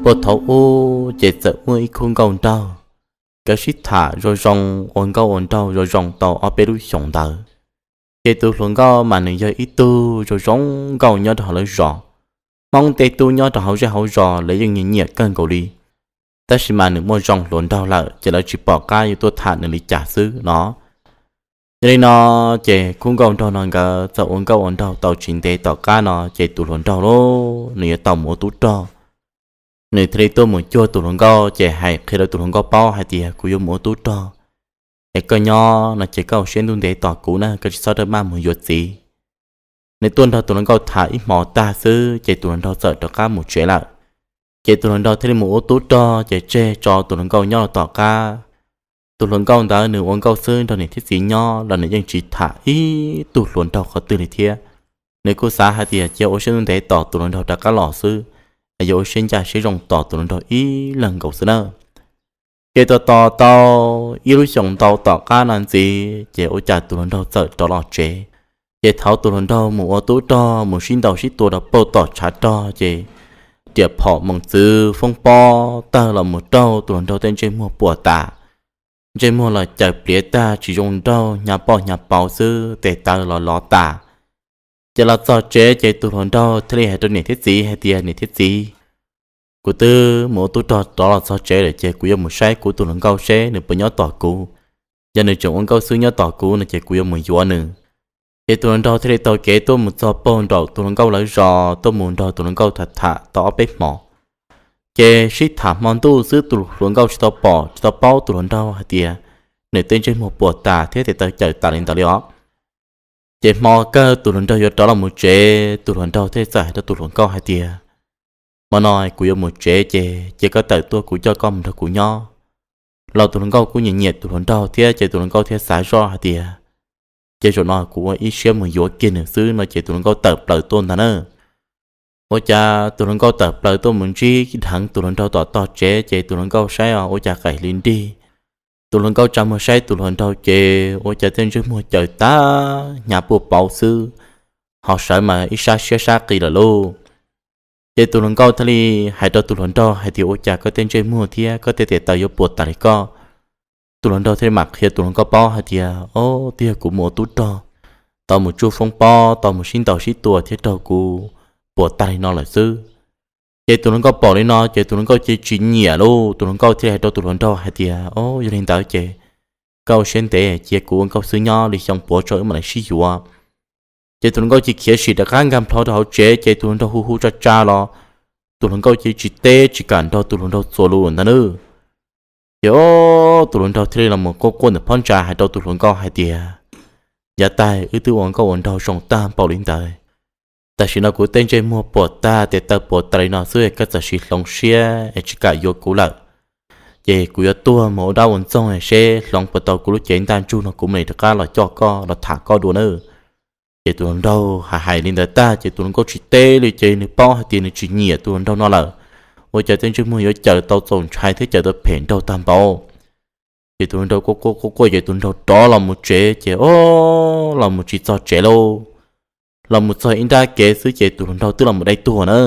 Puag thaum ub ces txawm muaj ib khub nkauj nraug, nkawd sib tham zoo zoo, ua nkauj ua nraug zoo zoo tau ob peb lub xyoos ntawd. Ces tus hluas nkauj mas nws yog ib tug zoo zoo nkauj nyob rau hauv lawv zos. Hmoob tej tub nyob rau hauv zej hauv zos lawv yeej nyiam nyiam kawg nkaus li, tab sis mas nws muaj zoo hluas nraug lawm ces lawv tsis pom qab yuav tuaj tham nws li cas xwb no. Yog li no, ces khub nkauj nraug no nkawd txawm ua nkauj ua nraug tau tsis ntev tom qab no ces tus hluas nraug lauj, nws yuav tau mus ua tub rog. Nws thiaj li tuaj mus cuag tus hluas nkauj ces hais qhia rau tus hluas nkauj paub hais tias, kuv yuav mus ua tub rog, es koj nyob no ces koj ua siab ntuj ntev tos kuv na, koj tsis txhob rawm maj mus yuav txiv. Nws tuaj nrog tus hluas nkauj tham ib hmos tag xwb ces tus hluas nraug txawm rov qab mus tsev lawm. Ces tus hluas nraug thiaj li mus ua tub rog ces tseg tso tus hluas nkauj nyob rau tom qab. Tus hluas nkauj ntawd nws ua nkauj xwb nrog niam thiab txiv nyob los nws yeej tsis tham ib tug hluas nraug qhov twg li thiab. Nws kuj xav hais tias cia ua siab ntev tos tus hluas nraug rov qab los xwb, yuav ua siab ncaj siab zoo tos tus hluas nraug ib leeg nkaus xwb na. Ces tos tos tau ib lub xyoos ntau tom qab no ntxiv ces ua cas tus hluas nraug txawm rov los tsev. Ces thaum tus hluas nraug mus ua tub rog mus sib ntaus sib tua rau puag tom tshav rog ces riam phom moos txwv foob pob tawg los mus raug tus hluas nraug tej ntsej muag puas tas. Ntsej muag los cawm pliav tag tsis zoo nraug, hnyav poj hnyav pauv xwb, tes taw los lov tas. Ces los txog tsev ces tus hluas nraug thiaj li hais rau niam thiab txiv hais tias, niam thiab txiv, kuv twb mus ua tub rog rov los txog tsev lawm ces kuv yuav mus saib kuv tus hluas nkauj seb nws puas nyob tos kuv. Yog nws tseem ua nkauj xwb nyob tos kuv no ces kuv yuav mus yuav nws. Ces tus hluas nraug thiaj li taug kev tuaj mus txog puag nraum tus hluas nkauj lawv zos, tuaj mus nrog tus hluas nkauj tham tham tau ob peb hmos. Ces sib tham hmo ntuj xwb tus hluas nkauj tsis tau pom tsis tau paub tus hluas nraug hais tias nws tej ntsej muag puas tas thiab tes taw cawm tas li ntawd li os. Ces hmo kawg tus hluas nraug yuav rov los mus tsev, tus hluas nraug thiaj txawm hais rau tus hluas nkauj hais tias, hmo no kuv yuav mus tsev ces cia koj tawm tuaj kuv coj koj mus nrog kuv nyob. Los tus hluas nkauj kuj nyiam nyiam tus hluas nraug thiab ces tus hluas nkauj thiaj xav zoj hais tias, ces zaum no kuv ua ib siab mus yuav kiag nws xwb no ces tus hluas nkauj tawm plaws tuaj ntag na. Ua cas tus hluas nkauj tawm plaws tuaj mus ntsib dheev tus hluas nraug tom tog tsev ces tus hluas nkauj saib os ua cas qaim hli nrig. Tus hluas nkauj tsa muag saib tus hluas nraug ces ua cas tej ntsej muag cawm tag hnyav puas pauv xwb, ho sawv mas ib sab siab sab qis lawm lauj. Ces tus hluas nkauj thiaj li hais rau tus hluas nraug hais tias, ua cas koj tej ntsej muag thiab koj tej tes taw yuav puas tas li koj? Tus hluas nraug thiaj li mam qhia tus hluas nkauj paub hais tias, o, twb yog kuv mus ua tub rog, tau mus tsuj foob pob, tau mus sib ntaus sib tua thiab raug kuv puas tag li no lawm xwb. Ces tus hluas nkauj pom li no ces tus hluas nkauj cia li tsis nyiam lauj. Tus hluas nkauj thiaj li hais rau tus hluas nraug hais tias, o, yog li ntawd ces koj ua siab ntev cia kuv ua nkauj xwb nyob li xyoo puav tso wb mam li sib yuav. Ces tus hluas nkauj cia li khiav sim rov qab nkag nplho rau hauv tsev ces tus hluas nraug hu hu tsa tsa los tus hluas nkauj cia li tsis teb tsis kam nrog tus hluas nraug txuas lus ntag nawb. Ces o, tus hluas nraug thiaj li los mus quaj quaj ntawm phab ntsa hais rau tus hluas nkauj hais tias, yav tag wb twb ua nkauj ua nraug zoo tag npaum li ntawd, tam sim no kuv tej ntsej muag puas tag tes taw puas tas li no xwb koj txawm sim hloov siab es tsis kam yuav kuv lawm. Ces kuv yuav tuag mus ua dab ua ntxoog seb hloov puas tau kuv lub cev ntaj ntsug no kuv mam li rov qab los coj koj los tham koj dua nawb. Ces tus hluas nraug hais hais li ntawd tag ces tus hluas nkauj tsis teb li ces nws paub hais tias nws tsis nyiam tus hluas nraug no lawm. Ua cas tej ntsej muag yuav cawm tau txaus ntshai thiab cawm tau phem nraug tag npaum. Ces tus hluas nraug quaj quaj quaj quaj ces tus hluas nraug rov los mus tsev ces o, los mus tsis txog tsev lauj. Los mus txog ib nrab kev xwb ces tus hluas nraug twb los mus dai tuag na.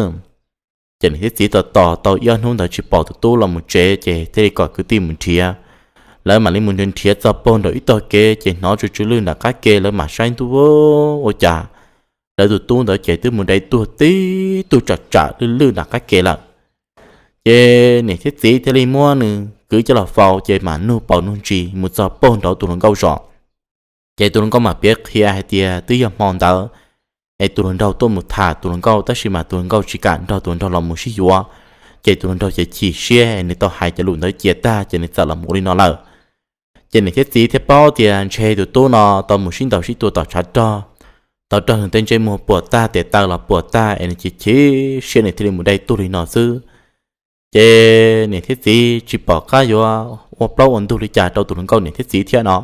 Ces niam thiab txiv tos tos tau ib ob hnub ntawd tsis pom tus tub los mus tsev ces thiaj li kom kwv tij mus nrhiav. Lawv mam li mus nrhiav nrhiav txog puag nram ib tog kev ces hnov tsw tsw lwj nram qab ke, lawv mam saib ntuj, ua cas lawv tus tub ntawd ces twb mus dai tuag tib tug tsam tsam lwj lwj nram qab ke lawm. Ces niam thiab txiv thiaj li muab nws kwv coj los faus ces mam nug paus nug ntsis mus txog puag nraud tus hluas nkauj zos. Ces tus hluas nkauj mam piav qhia hais tias twb yog hmo ntawd es tus hluas nraug tuaj mus tham tus hluas nkauj tab sis mas tus hluas nkauj tsis kam nrog tus hluas nraug los mus sib yuav. Ces tus hluas nraug ces chim siab es nws tau hais cov lus ntawd cia tag ces nws txawm los mus ua li no lawm. Ces niam thiab txiv thiaj paub tias ntshe tus tub no tau mus sib ntaus sib tua tom tshav rog, tau raug nws tej ntsej muag puas tag tes taw los puas tag es nws chim chim siab nws thiaj li mus dai tuag li no xwb. Ces niam thiab txiv tsis pom qab yuav ua plaub ua ntug li cas rau tus hluas nkauj niam thiab txiv thiab no,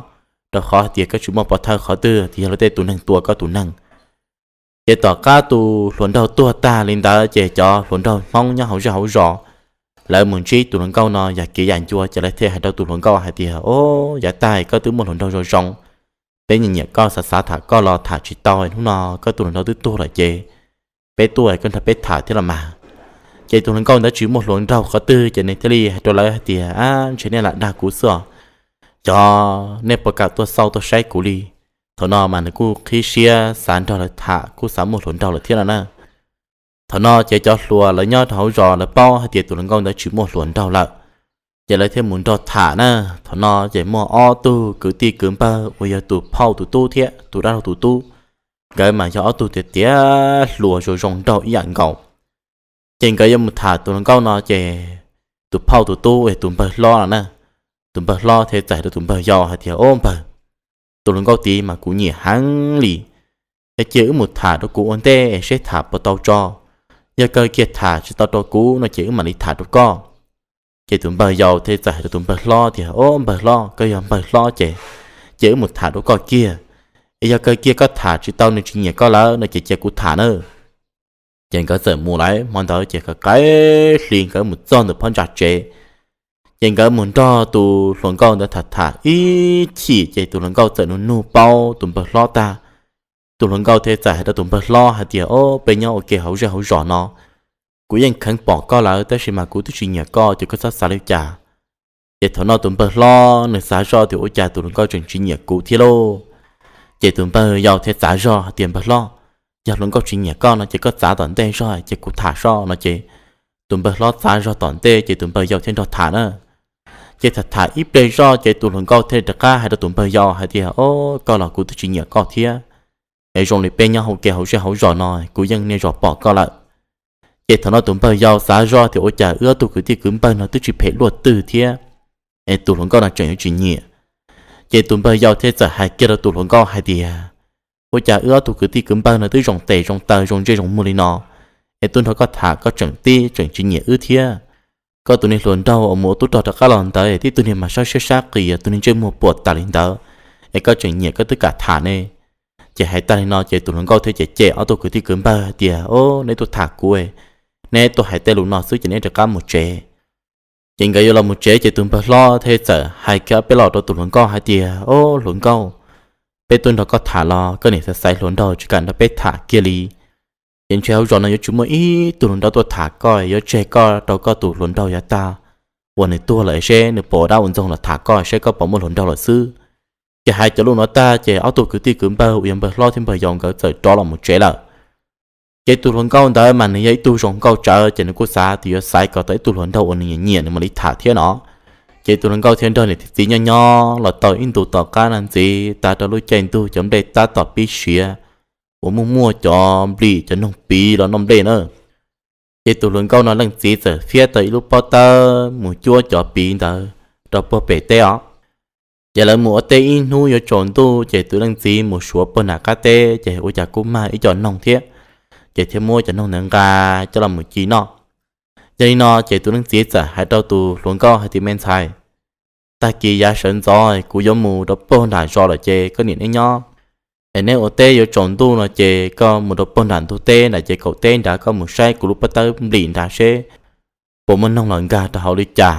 rau qhov hais tias koj tsis muaj pov thawj qhov twg tias yog luag tej tus neeg tua koj tus neeg. Ces tom qab tus hluas nraug tuag tag li ntawd ces cov hluas nraug Hmoob nyob hauv zej hauv zos, lawv mus ntsib tus hluas nkauj no yam kev yam ncua ces lawv thiaj hais rau tus hluas nkauj hais tias, o, yav tag koj twb muaj hluas nraug zoo zoo, peb nyiam nyiam koj xav xav tham koj los tham tsis tau, hnub no koj tus hluas nraug twb tuag lawm ces peb tuaj koj nrog peb tham thiab los mas. Ces tus hluas nkauj ntawd tsis muaj hluas nraug qhov twg ces nws thiaj li hais rau lawv hais tias, Ab, ntshe nej lam dag kuv xwb os. Cov, nej puas kam tuaj xauj tuaj saib kuv li? Thaum no mas nws kuj qhib siab xav nrog lawv tham, kuj xav muaj hluas nraug lawm thiab no na. Thaum no ces cov hluas lawv nyob rau hauv zos lawv paub hais tias tus hluas nkauj ntawd tsis muaj hluas nraug lawm, ces lawv thiaj mus nrog tham na. Thaum no ces muaj ob tug kwv tij kwv npawg uas yog tus phauj tus tub thiab tus dab laug tus tub, nkawd mas yog ob tug tiav tiav hluas zoo zoo nraug ib yam nkaus. Ces nkawd yuav mus tham tus hluas nkauj no ces tus phauj tus tub uas yog tus npawg hlob no na, tus npawg hlob thiaj txais rau tus npawg yau hais tias, Ob npawg, tus hluas nkauj tid mas kuv nyiam heev li. Es cia wb mus tham rau kuv ua ntej es seb tham puas tau tso. Yog kawg kiag tham tsis tau rau kuv no ces wb mam li tham rau koj. Ces tus npawg yau thiaj txawm hais rau tus npawg hlob tias, Ob npawg hlob, koj yog npawg hlob ces cia wb mus tham rau koj kiag. Es yog kawg kiag koj tham tsis tau, nws tsis nyiam koj lawm no ces cia kuv tham na. Ces nkawd txawm mus lawm. Hmo ntawd ces qaib qaib hli nkawd mus txog ntawm phab ntsa tsev. Ces nkawd mus nrog tus hluas nkauj ntawd tham tham ib chim ces tus hluas nkauj txawm nug nug paub tus npawg hlob tag. Tus hluas nkauj thiaj txawm hais rau tus npawg hlob hais tias, Ob, peb nyob ua ke hauv zej hauv zos no, kuv yeej kheev pom koj lawm tab sis mas kuv twb tsis nyiam koj ces koj txhob xav li cas. Ces thaum no tus npawg hlob nws xav zoj tias ua cas tus hluas nkauj tseem tsis nyiam kuv thiab lauj. Ces tus npawg yau thiaj txav zog hais tias, Npawg hlob, yog hluas nkauj tsis nyiam koj no ces koj txav tom ntej zog ces kuv tham soj no ces tus npawg hlob txav zog tom ntej ces tus npawg yau thiaj nrog tham na. Ces tham tham ib pliag zoj ces tus hluas nkauj thiaj rov qab hais rau tus npawg yau hais tias, Ob, koj los kuv twb tsis nyiam koj thiab. Es zoo li peb nyob ua ke hauv zej hauv zos no kuv yeej niaj zaus pom koj lawm. Ces thaum no tus npawg yau xav zoj tias ua cas wb ob tug kwv tij kwv npawg no twb tsis phem luaj twg thiab, es tus hluas nkauj no tseem yuav tsis nyiam. Ces tus npawg yau thiaj txawm hais kiag rau tus hluas nkauj hais tias, Ua cas wb ob tug kwv tij kwv npawg no twb zoo tes zoo taw zoo ntsej zoo muag li no, es tuaj nrog koj tham koj tseem tib tseem tsis nyiam wb thiab? Koj tus niag hluas nraug uas mus ua tub rog rov qab los ntawd tib tug niag mas sab siab sab qis, tus niag ntsej muag puas tas li ntawd, es koj tseem nyiam koj twb kam tham ne. Ces hais tag li no ces tus hluas nkauj thiaj cem cem ob tug kwv tij kwv npawg hais tias, Ob, neb tuaj tham kuv, neb tuaj hais tej lus no xwb ces neb rov qab mus tsev. Ces nkawd yuav los mus tsev ces tus npawg hlob thiaj txawm hais kiag ob peb los rau tus hluas nkauj hais tias, Ob hluas nkauj, peb tuaj nrog koj tham los koj niam xav xaiv hluas nraug tsis kam nrog peb tham kiag li. Ces ntshe hauv zos no yuav tsis muaj ib tug hluas nraug tuaj tham koj, yuav tseg koj rau koj tus hluas nraug yav tag uas nws tuag lawm seb nws puas ua dab ua ntxoog los tham koj seb koj puas muaj hluas nraug lawm xwb. Ces hais cov lus no tag ces ob tug kwv tij kwv npawg uas yog npawg hlob thiab npawg yau nkawd txawm rov los mus tsev lawm. Ces tus hluas nkauj ntawd mas nws yog ib tug zoo nkauj tsawv ces nws kuj xav tias yuav xaiv kom tau ib tug hluas nraug uas nws nyiam nyiam nws mam li tham thiab no. Ces tus hluas nkauj thiaj nrog niam txiv nyob nyob los tau ib ntus tom qab no ntxiv tas rau lub caij ntuj cov nplej tab tom pib siav uas muaj muaj cov nplim cov noog piv los noj nplej na. Ces tus hluas nkauj no leej txiv txawm fiab tau ib lub pob tawb mus cuab cov piv ntawd rau puag pem teb os. Ces lawv mus ua teb ib hnub yuav tsaus ntuj ces tus leej txiv mus suav puag nram qab teb ces ua cas kuj mag ib co noog thiab, ces thiaj muab cov noog ntawd nqa coj los mus ci noj. Yog li no ces tus leej txiv txawm hais rau tus hluas nkauj hais tias, Me ntxhais, tag kis yav sawv ntxov kuv yuav mus rau puag nram zos lawm ces koj niam neb nyob, es neb ua teb yuav tsaus ntuj no ces koj mus rau puag nram ntug teb nram ces kaum teb nrad koj mus saib kuv lub pob tawb nplim nrad seb puas muaj noog los nkag rau hauv li cas.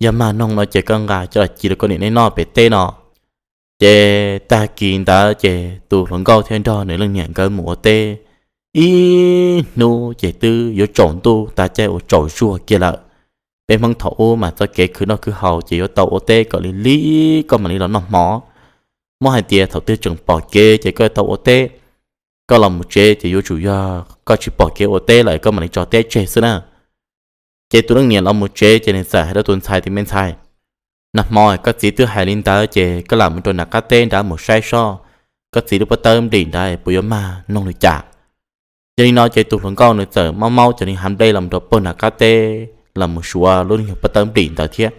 Yog mag noog no ces koj nqa coj los ci rau koj niam neb noj pem teb no. Ces tag kis ntawd ces tus hluas nkauj thiaj nrog nws leej niam nkawd mus ua teb ib hnub ces twb yuav tsaus ntuj tas caij uas tsaus zuag kiag lawm. Peb Hmoob thaum ub mas txoj kev khwv noj khwv haus ces yuav tau ua teb kom li li koj mam li los noj hmo. Muab hais tias thaum twg tseem pom kev ces koj tau ua teb, koj los mus tsev ces yuav tsum yog koj tsis pom kev ua teb lawm koj mam li tso teb tseg xwb na. Ces tus leej niam los mus tsev ces nws txawm hais rau tus ntxhais tias, Me ntxhais, nag hmo koj txiv twb hais li ntawd ces koj lam mus rau nram qab teb nrad mus saib seb koj txiv lub pob tawb nplim nrad puas yuav mag noog li cas. Yog li no ces tus hluas nkauj nws txawm maub maub cov niag hav nplej los rau puag nram qab teb los mus suav lub nyuag pob tawb nplim ntawd thiab.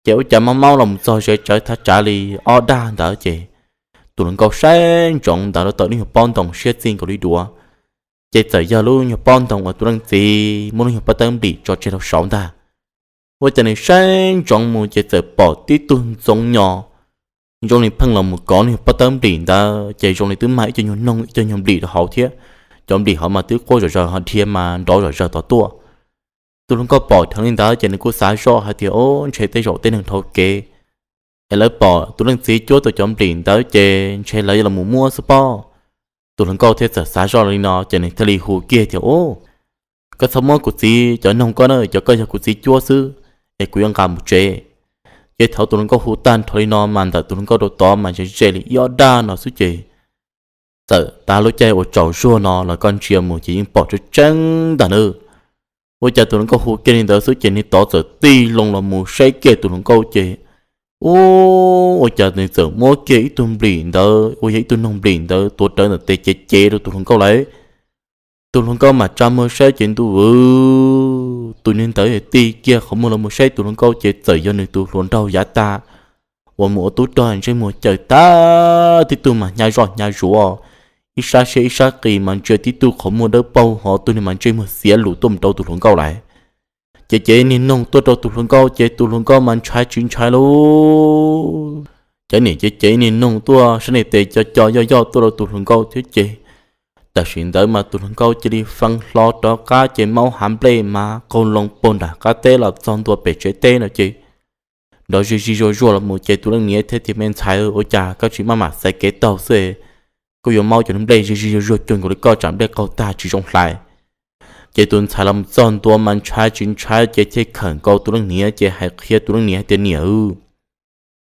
Ces ua cas maub maub los mus txog ze tsawv thaj tsav li ob dag ntawd ces tus hluas nkauj saib ntsoov ntawd rau tom lub nyuag pob ntoo siab txij nkaus li duav. Ces txawm yog lub nyuag pob ntoo uas tus leej txiv muab lub nyuag pob tawb nplim tso tseg rau saud ntag. Ua cas nws saib ntsoov mus ces txawm pom tib tug ntxoov nyos zoo li pheej los mus kov lub nyuag pob tawb nplim ntawd ces zoo li twb mag ib co nyuag noog ib co nyuag nplim rau hauv thiab. Cov nplim hauv mas twb quaj zom zaws ho dhia mas nrov zom zaws tom tuaj. Tus hluas nkauj pom dheev li ntawd ces nws kuj xav zoj hais tias, Ob, ntshe tej zaum tej neeg dhau kev es lawv pom tus leej txiv cuab tau cov nplim ntawd ces ntshe lawv yuav los mus muab xwb pob. Tus hluas nkauj thiaj txawm xav zoj li no ces nws thiaj li hu kiag tias, Ub, Koj txhob muab kuv txiv cov noog koj na, cov koj yog kuv txiv cuab xwb, es kuv yuav nqa mus tsev. Ces thaum tus hluas nkauj hu tag nrho li no mas ntawm tus hluas nkauj rau tod mas ze ze li ib ob dag no xwb ces txawm tav lub caij uas tsaus zuag no los koj ntsia mus ces yeej pom tseeb tseeb ntag na. Ua cas tus hluas nkauj hu kiag li ntawd xwb ces niag tod txawm tig loo los mus saib kiag tus hluas nkauj ces, ua, ua cas nws txawm muab kiag ib tug nplim ntawd uas yog ib tug noog nplim ntawd tuav rawv ntawm tes cev cev rau tus hluas nkauj lawm. Tus hluas nkauj mam tsa muag saib ces ntuj, tus niag ntawd tig kiag qhov muag los mus saib tus hluas nkauj ces txawm yog nws tus hluas nraug yav tag uas mus ua tub rog ntsej muag caws tag, tib tug mas hnyav zoj hnyav zuav, ib sab siab ib sab qis mas ntsia tib tug qhov muag dawb paug, ho tug niag mas ntsej muag xiav lus tuaj mus rau tus hluas nkauj lawm. Ces cev niag noog tuaj rau tus hluas nkauj ces tus hluas nkauj mas ntshai tsis ntshai lauj. Cov niam cev cev niag noog tuaj sab niag tes co co yoj yoj tuaj rau tus hluas nkauj thiab ces tam sim ntawd mas tus hluas nkauj cia li fee hlo rov qab ces maub hav nplej mas qaug loo puag nram qab teb los txog ntua pem tsev teb no ces nrov zig zig zuag zuag los mus ces tus leej niam thiaj tias, Me ntxhais, ua cas koj tsis maj mam xaiv kev taug xwb? Kuj yuav maub cov nplej zig zig zuag zuag cuag nkaus li koj tsam nplej qaug tag tsis zoo hlais. Ces tus ntxhais los txog ntua mas ntshai tsis ntshai ces thiaj khawm nkaus tus leej niam ces hais qhia tus leej niam hais tias, Niam,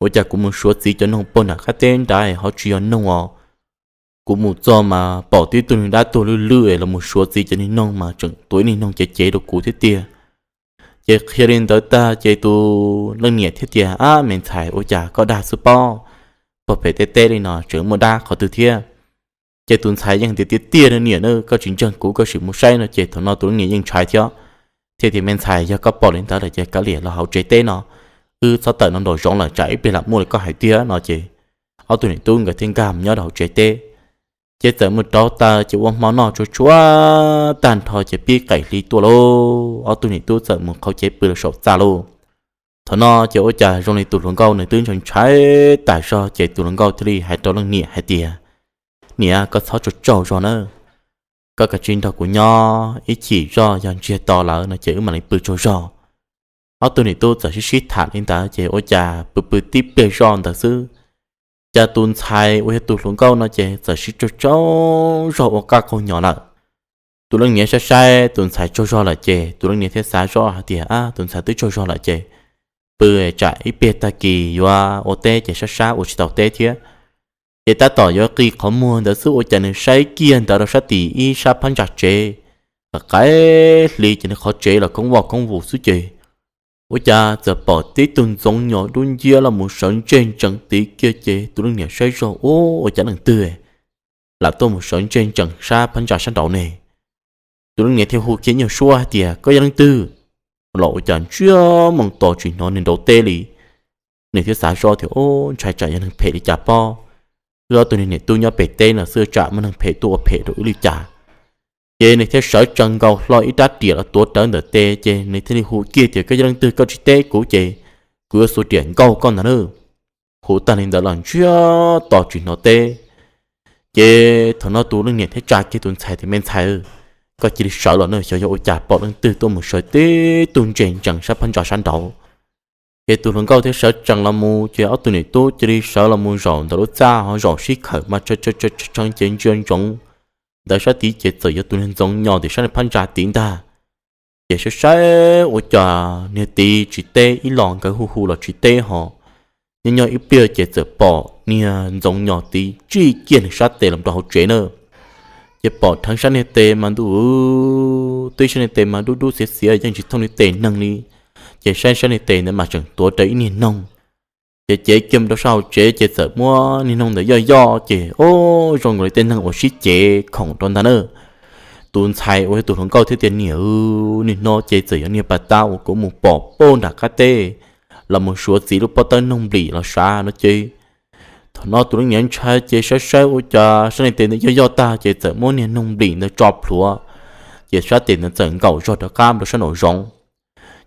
ua cas kuv mus suav txiv cov noog puag nram qab teb nrad ho tsis yog noog os? Kuv mus txog mas pom tib tug niag dab tuag lwj lwj los mus suav txiv cov niag noog mas tseem tuav ib niag noog cev cev rau kuv thiab tiag. Ces qhia li ntawd tag ces tus leej niam thiaj tias, Ab, me ntxhais, ua cas koj dag xwb pob? Puag pem teb teb li no tseem muaj dab qhov twg thiab? Ces tus ntxhais yeej tias, Tiag tiag niam na, koj tsis ntseeg kuv koj sim mus saib no. Ces thaum no tus leej niam yeej ntshai thiab, thiaj tias, Me ntxhais, yog koj pom li ntawd lawm ces kav liam los hauv tsev teb no, wb txhob tawm no nraum zoov lawm tsam ib pliag lam muaj li koj hais tiag no. Ces ob tug niam tub nkawd thiaj nkag mus nyob rau hauv tsev teb. Ces txawm mus rauv taws ces ua hmo noj tsuag tsuag tag nrho ces pib qaim hli tuaj lauj, ob tug niam tub txawm mus qhauv cev pw rau saum txaj lauj. Thaum no ces ua cas zoo li tus hluas nkauj nws twb ntshai ntshai tas zog ces tus hluas nkauj thiaj li hais rau leej niam hais tias, Niam, koj txhob tsaug tsaug zog nawb, koj kav tsij nrog kuv nyob ib chim zoj yog ntsiag to lawm no ces wb mam li pw tsaug zog. Ob tug niam tub txawm sib sib tham li ntawd ces ua cas pw pw tib pliag zoj ntawd xwb, cas tus ntxhais uas yog tus hluas nkauj no ces txawm sib tsaug tsaug zog ua qaj qaug nyos lawm. Tus leej niam saib saib tus ntxhais tsaug zog lawm ces tus leej niam thiaj xav zoj hais tias, Ab, tus ntxhais twb tsaug zog lawm ces pw tsam ib pliag tag kis yuav ua teb ces sab sab ua tsis tau teb thiab. Ces tab tom yuav qi qhov muag ntawd xwb ua cas nws saib kiag ntawd rau sab tim ib sab phab ntsa tsev, qaim hli ces nws qhov tsev los koob vaj koob vus xwb ces ua cas txawm pom tib tug ntxoov nyos dub nciab los mus sawv ntseg ntsees tid kiag ces tus leej niam saib zog, Ub, ua cas leej twg lam tuaj mus sawv ntseg ntsees sab phab ntsa sab nraud ne? Tus leej niam thiaj hu kiag nyuag suab hais tias, Koj yog leej twg? Los ua cas ntsiag moo to tsis hnov neeg nraud teb li. Nws thiaj xav zoj tias, Ub, ntshai tsam yog neeg phem li cas pob. Wb ob tug niag niam tub nyob pem teb no xwb tsam muaj neeg phem tuaj ua phem rau wb li cas. Ces nws thiaj sawv tsees nkaus hlo ib rab riam los tuav rawv ntawm tes ces nws thiaj li hu kiag tias, Koj yog leej twg koj tsis teb kuv ces kuv yuav xuas riam nkaug koj ntag na. Hu tag li ntawd los ntsiag to tsis hnov teb. Ces thaum no tus leej niam thiaj tsa kiag tus ntxhais tias, Me ntxhais, koj cia li sawv los na, xyov yog ua cas pom leej twg tuaj mus sawv tib tug ntsees ntsees sab phab ntsa sab nraud. Ces tus hluas nkauj thiaj sawv tsees los mus ces ob tug niam tub cia li sawv los mus zaum ntawm lub txaj ho zaum sib khawm mas tshee ces ntsia ntsoov ntawd sab tid ces txawm yog tus niag ntxoov nyos tim sab phab ntsa tid ntag. Ces saib saib ua cas niag tid tsis teb ib los nkawd hu hu los tsis teb ho. Nyob nyob ib pliag ces txawm pom niag ntxoov nyos tid tsij kiag nws sab tes los rau hauv tsev na. Ces pom dheev sab niag tes mas ntuj, twb sab niag tes mas dub dub xiav xiav yeej tsis thooj li tes neeg li. Ces saib sab niag tes ntawd mas tseem tuav rawv ib niag noog. Ces cev kiag mus rau sab hauv tsev ces txawm muab niag noog ntawd yoj yoj ces, Ub, zoo nkaus li tej neeg uas sib cev khoom rau ntag na. Tus ntxhais uas yog tus hluas nkauj thiaj tias, Niam, niag no ces txawm yog niag pas tab uas kuv mus pom puag nram qab teb los mus suav txiv lub pob tawb noog nplim los sav no ces. Thaum no tus leej niam ntshai ces saib saib ua cas sab niag tes ntawd yoj yoj tag ces txawm muab niag noog nplim ntawd tso plhuav, ces sab tes ntawd txawm nkaum zog rov qab rau sab nraum zoov.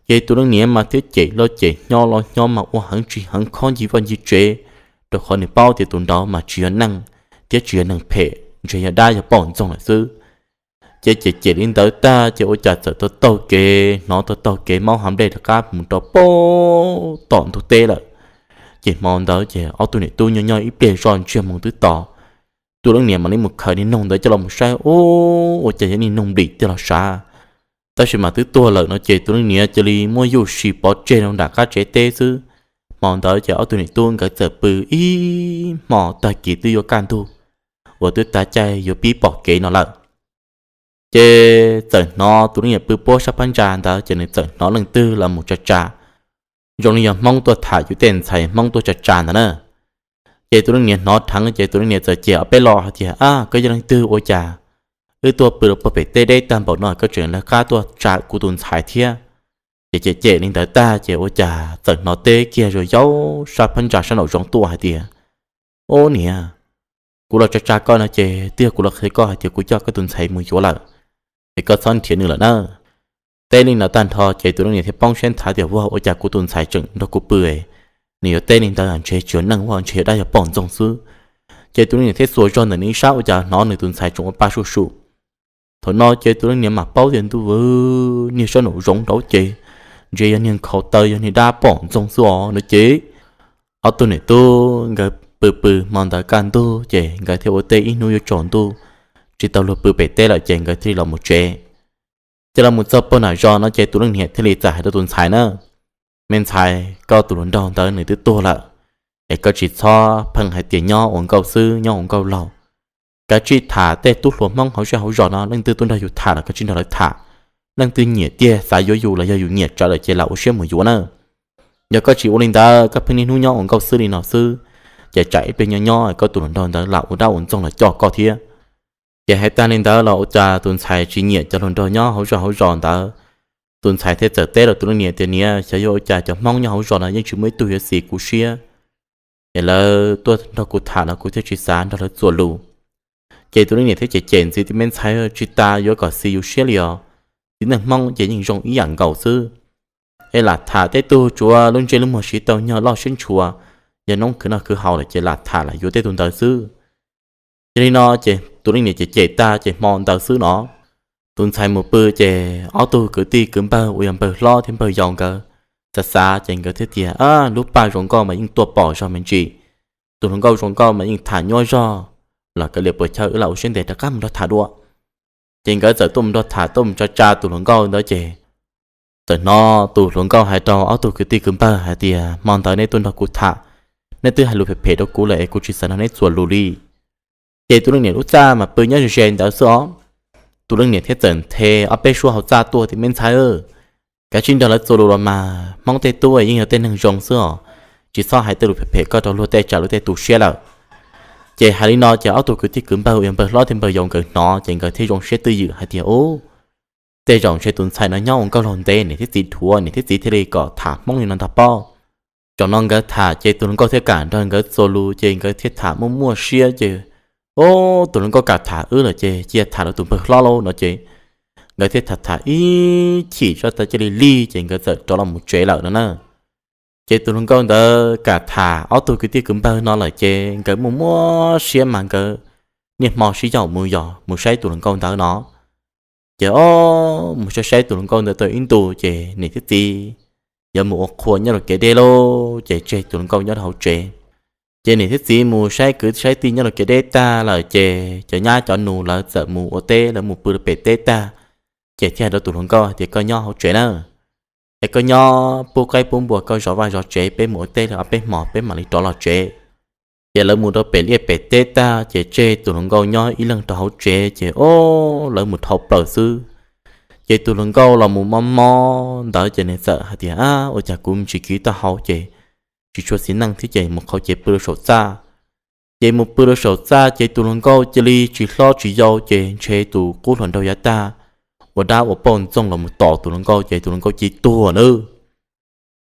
Ces tus leej niam mas thiaj cem los cem, hnyo los hnyo mas ua heev tsis heev khob ncig vaj ncig tsev, rau qhov nws paub tias tus nraud mas tsis yog neeg, thiab tsis yog neeg phem, ntshe yog dab yog poj ntxoog lawm xwb. Ces cem cem li ntawd tag ces ua cas txawm taug taug kev, hnov taug taug kev maub hav nplej rov qab mus rau puag tom ntug teb lawm. Ces hmo ntawd ces ob tug niam tub nyob nyob ib pliag zoj ntsiag moo twb to, tus leej niam mam li mus khaws niag noog ntawd coj los mus saib, Ub, ua cas yog niag noog nplim tiag los sav. Tab sis mas twb tuag lawm no ces tus leej niam cia li muab yuj sim pov tseg rau nram qab tsev teb xwb. Hmo ntawd ces ob tug niam tub nkawd txawm pw ib hmo tag kis twb yuav kaj ntug uas twb tav caij yuav pib pom kev no lawm. Ces txawm hnov tus leej niam pw puab sab phab ntsa ntawd ces nws txawm hnov leej twg los mus tsa tsa, zoo li yog Hmoob tuaj tham yus tej ntxhais, Hmoob tuaj tsa tsa ntawd na. Ces tus leej niam hnov dheev ces tus leej niam txawm cem ob peb lo hais tias, Ab, koj yog leej twg ua cas wb tuaj pw rau puag pem teb deb tag npaum no koj tseem lawv qab tuaj tsa kuv tus ntxhais thiab? Ces cem cem li ntawd tag ces ua cas txawm hnov teb kiag zoj yau sab phab ntsa sab nraum zoov tuaj hais tias, Ub niam, kuv los tsa tsa koj no ces twb yog kuv los qhia koj hais tias kuv coj koj tus ntxhais mus yuav lawm, es koj txhob nrhiav nws lawm na. Teb li no tag nrho ces tus leej niam thiaj poob siab nthav tias, Ua, ua cas kuv tus ntxhais tseem nrog kuv pw, nws yuav teb li ntawd ntshe tsis yog neeg ua, ntshe yog dab yog poj ntxoog xwb. Ces tus leej niam thiaj xuas zog ntawm nws ib sab ua cas hnov nws tus ntxhais tseem ua pa suj sum. Thaum no ces tus leej niam mam paub tias, Ntuj, niag sab nraum zoov rauv ces ntshe yog niag nkhaus taw, yog niag dab poj ntxoog xwb os no ces ob tug niam tub nkawd pw pw hmo ntawd kaj ntug ces nkawd thiaj ua teb ib hnub yuav tsaus ntuj, tsis tau luag pw pem teb lawm ces nkawd thiaj li los mus tsev. Ces los mus txog puag nram zos no ces tus leej niam thiaj li txawm hais rau tus ntxhais na, Me ntxhais, koj tus hluas nraug ntawd nws twb tuag lawm, es koj tsis txhob pheej hais tias nyob ua nkauj xwb, nyob ua nkauj laug. Kav tsij tham tej tub hluas Hmoob hauv zej hauv zos no, leej twg tuaj nrog yus tham los kav tsij nrog lawv tham. Leej twg nyiam tiag xav yuav yus los yog yus nyiam tsawv lawm ces lam ua siab mus yuav na. Yog koj tsis ua li ntawd, koj pheej niaj hnub nyob ua nkauj xwb li no xwb, ces tsam ib pliag nyob nyob koj tus hluas nraug ntawd lam ua dab ua ntxoog los coj koj thiab. Ces hais tag li ntawd los ua cas tus ntxhais tsis nyiam cov hluas nraug nyob hauv zej hauv zos ntawd. Tus ntxhais thiaj txawm teb rau tus leej niam tias, Niam, xyov yuav ua cas cov Hmoob nyob hauv zos no yeej tsis muaj ib tug yuav xis kuv siab, es lawv tuaj nrog kuv tham los kuv thiaj tsis xav nrog lawv txuas lus. Ces tus leej niam thiaj cem cem ntxiv tias, Me ntxhais, tsis tas yuav kom xis yus siab li os, txiv neej Hmoob ces yeej zoo ib yam nkaus xwb. Es lam tham tej tug tsuav lub ntsej lub muag siv tau nyog loj siab ntshua, yog noob khwv noj khwv haus lawm ces lam tham lam yuav tej tug ntawd xwb. Ces li no ces tus leej niam cem cem tag ces hmo ntawd xwb no, tus ntxhais mus pw ces ob tug kwv tij kwv npawg uas yog npawg hlob thiab npawg yau nkawd xav xav ces nkawd thiaj tias, Lub paj zoo nkauj mas yeej tuaj pom zog me ntsis, tus hluas nkauj zoo nkauj mas yeej tham nyuaj zog, los kav liam puas chawj wb lam ua siab ntev rov qab mus nrog tham dua. Ces nkawd txawm tuaj mus nrog tham, tuaj mus tsa tsa tus hluas nkauj ntawd ces txawm hnov tus hluas nkauj hais rau ob tug kwv tij kwv npawg hais tias, Hmo ntawd neb tuaj nrog kuv tham, neb twb hais lus phem phem rau kuv lawm es kuv tsis xav nrog neb txuas lus li. Ces tus leej niam lub txaj mas pw nyob ze ze ntawd xwb os. Tus leej niam thiaj txawm nthe ob peb suab hauv txaj tuaj tias, Me ntxhais, kav tsij nrog lawv txuas lus los mas, Hmoob tej tub yeej yog tej neeg zoo xwb os, tsis txhob hais tej lus phem phem koj rau luag tej tsam luag tej tu siab lawm. Ces hais li no ces ob tug kwv tij kwv npawg uas yog npawg hlob thiab npawg yau nkawd hnov ces nkawd thiaj zoo siab twj ywm hais tias, Ub, tej zaum ntshe tus ntxhais no nyob ua nkauj laug ntev, niam thiab txiv dhuav, niam thiab txiv thiaj li kom tham Hmoob li no ntag pob. Zaum no nkawd tham ces tus hluas nkauj thiaj kam nrog nkawd txuas lus ces nkawd thiaj tham muaj muaj siab ces, Ub, tus hluas nkauj kam tham wb lawm ces cia tham rau tus npawg hlob lauj no ces nkawd thiaj tham tham ib chim tso tas cia li lig ces nkawd txawm rov los mus tsev lawm no na. Ces tus hluas nkauj ntawd kam tham ob tug kwv tij kwv npawg no lawm ces nkawd muaj muaj siab mas nkawd niaj hmo sib yaum mus yos mus saib tus hluas nkauj ntawd no. Ces ob mus saib saib tus hluas nkauj ntawd tau ib ntus ces niam thiab txiv yuav mus ua qhua nyob rau kev deb lauj, ces tseg tus hluas nkauj nyob rau hauv tsev. Ces niam thiab txiv mus saib kwv saib tij nyob rau kev deb tag lawm ces cov nyab cov nus lawv txawm mus ua teb, lawv mus pw rau pem teb tag, ces thiaj hais rau tus hluas nkauj hais tias, Koj nyob hauv tsev na, es koj nyob pub qaib pub npua, koj zov vaj zov tsev, peb mus ua teb li ob peb hmos peb mam li rov los tsev. Ces lawv mus rau pem liaj pem teb tag ces tseg tus hluas nkauj nyob ib leeg rau hauv tsev ces ob lawv mus dhau plaws xwb. Ces tus hluas nkauj los mus mob mob ntawd ces nws txawm hais tias, Ab, ua cas kuv tsis kiv taub hau ces tsis tshua xis neej thiab ces mus qhauv cev pw rau saum txaj. Ces mus pw rau saum txaj ces tus hluas nkauj cia li tsis hlob tsis yau ces ntshe tus qub hluas nraug yav tag ua dab ua poj ntxoog los mus tom tus hluas nkauj ces tus hluas nkauj cia li tuag nawb.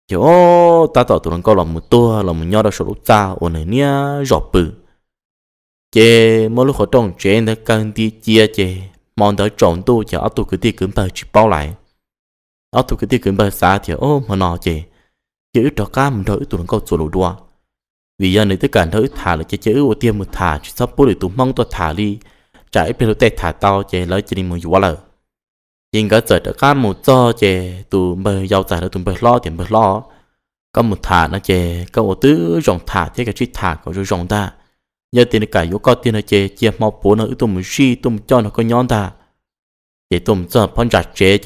Ces ob tab tom tus hluas nkauj los mus tuag los mus nyob rau saum lub txaj uas nws niaj zaus pw. Ces muab lub qhov rooj tsev ntawd kaw nti cia ces hmo ntawd tsaus ntuj ces ob tug kwv tij kwv npawg tsis paub lais. Ob tug kwv tij kwv npawg xav tias, Ob, hmo no ces cia wb rov qab mus nrog wb tus hluas nkauj txuas lus dua, vim yog nws twb kam nrog wb tham lawm ces cia wb ua tiag mus tham tsis txhob pub lwm tus Hmoob tuaj tham li, tsam ib pliag luag tej tham tau ces lawv cia li mus yuav lawm. Ces nkawd txawm rov qab mus txog ces tus npawg yau txawm hais rau tus npawg hlob tias, Npawg hlob, koj mus tham no ces koj ua tib zoo tham thiab kav tsij tham kom zoo zoo ntag. Yog tias nws kam yuav koj tiag no ces cia hmo puav no wb tuaj mus zij tuaj mus coj nrog koj nyob ntag. Ces tuaj mus txog phab ntsa tsev ces